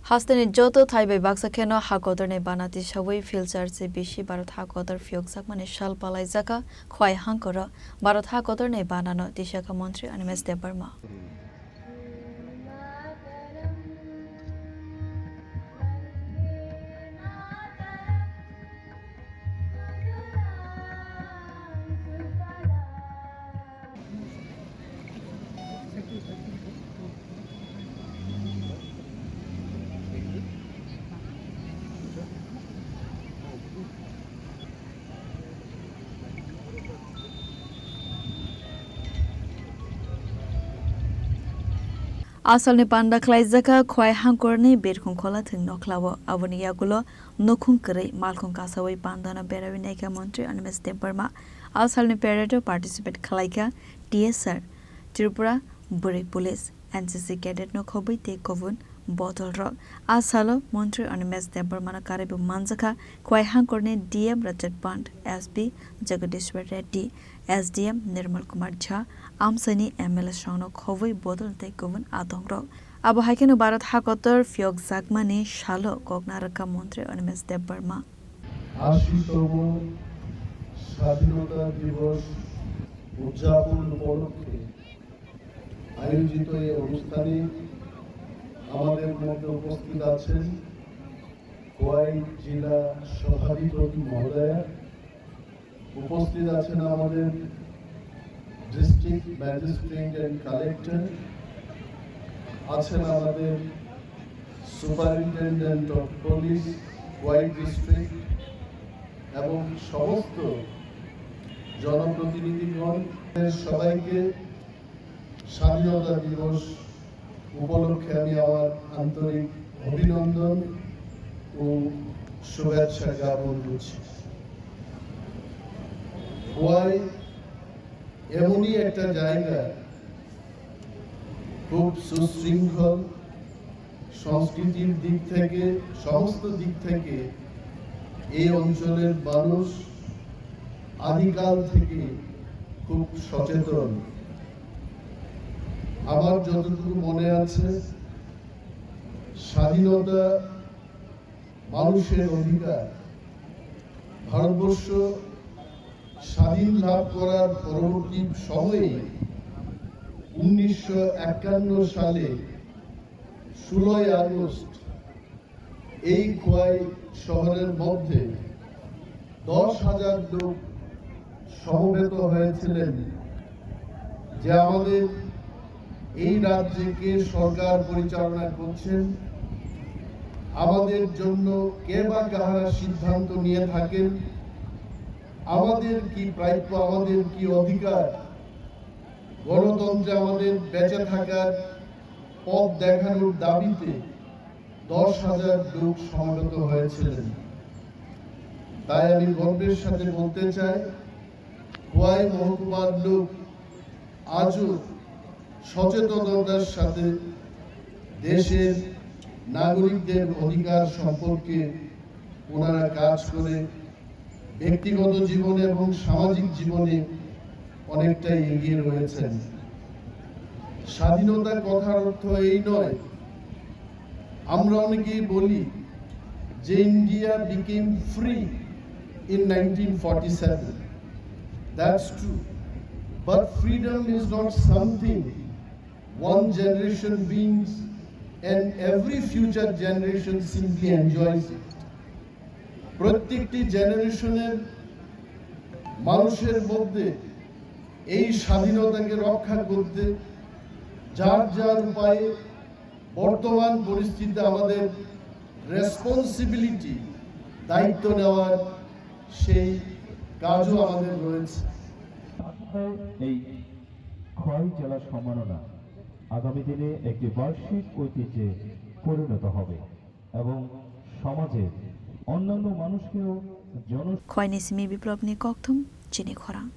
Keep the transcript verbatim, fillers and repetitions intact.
Hasteni joto thai bai baksa kheno ha kotorni bana tisawi philchar se bisi Bharat ha kotor phiyokjakmani sal palaijaka Khwai Hangkoro Bharat ha kotorni banano tisaka montri Animesh Debbarma. Asalni panda khlaijaka Khwai Hangkorni Birkhung Kholathwng nokhlao. Aboni yagulo nukhung kwrwi malkhung kasawi pandano berawi naikha montri Animesh Debbarma. Asalni parade-o participate khlaikha T S R, Tripura Bwrwi Police, N C C cadet no khobwi tei kubun bodol rok. A salo montri Animesh Debbarma no karwi bo manjakha Khwai Hangkorni D M Richard Pant, S P Jagadishwar Reddy, S D M Nirmal Kumar Jha, amchaini M L A songno khobwi bodol tei kubun adongrok. Abo hai kheno Bharat hakotor phiyokjakmani salo kok narwkha montri Animesh Debbarma. আশিতম স্বাধীনতা দিবস উদযাপন উপলক্ষে আয়োজিত এই অনুষ্ঠানে আমাদের মধ্যে উপস্থিত আছেন খোয়াই জেলা সভাধিপতি মহোদয়া, উপস্থিত আছেন আমাদের ডিস্ট্রিক্ট ম্যাজিস্ট্রেট অ্যান্ড কালেক্টর, আছেন আমাদের সুপারিনটেনডেন্ট অফ পুলিশ খোয়াই ডিস্ট্রিক্ট এবং সমস্ত জনপ্রতিনিধিগণ, সবাইকে স্বাধীনতা দিবস উপলক্ষে আমি আমার আন্তরিক অভিনন্দন ও শুভেচ্ছা জ্ঞাপন করছি। খোয়াই এমনই একটা জায়গা, খুব সুশৃঙ্খল, সংস্কৃতির দিক থেকে, সমস্ত দিক থেকে এই অঞ্চলের মানুষ আদিকাল থেকে খুব সচেতন। আমার যতটুকু মনে আছে, স্বাধীনতা মানুষের অধিকার। ভারতবর্ষ স্বাধীন লাভ করার পরবর্তী সময়ে উনিশশো একান্ন সালে ষোলোই আগস্ট এই খোয়াই শহরের মধ্যে দশ হাজার লোক সমবেত হয়েছিলেন যে আমাদের এই রাজ্যে কে সরকার পরিচালনা করছেন, আমাদের জন্য কে বা কাহারা সিদ্ধান্ত নিয়ে থাকেন, আমাদের কি প্রাপ্য, আমাদের কি অধিকার, গণতন্ত্রে আমাদের বেঁচে থাকার পথ দেখানোর দাবিতে দশ হাজার লোক সমবেত হয়েছিলেন। তাই আমি গর্বের সাথে বলতে চাই, খোয়াই মহকুমার লোক আজও সচেতনতার সাথে দেশের নাগরিকদের অধিকার সম্পর্কে ওনারা কাজ করে ব্যক্তিগত জীবনে এবং সামাজিক জীবনে অনেকটাই এগিয়ে রয়েছেন। স্বাধীনতার কথার অর্থ এই নয়, আমরা অনেকেই বলি যে India became free in nineteen forty-seven. That's true. But freedom is not something one generation brings and every future generation simply enjoys it. প্রত্যেকটি জেনারেশনের মানুষের মধ্যে এই স্বাধীনতাকে রক্ষা করতে যার যার উপায়ে বর্তমান পরিস্থিতিতে আমাদের রেসপন্সিবিলিটি, দায়িত্ব নেওয়ার সেই কাজও আমাদের রয়েছে। এই খোয়াই জেলা সম্মাননা আগামী দিনে একটি বার্ষিক ঐতিহ্যে পরিণত হবে এবং সমাজের অন্যান্য মানুষকেও জন Khwaini simi Biplopni kokthum chini khorang.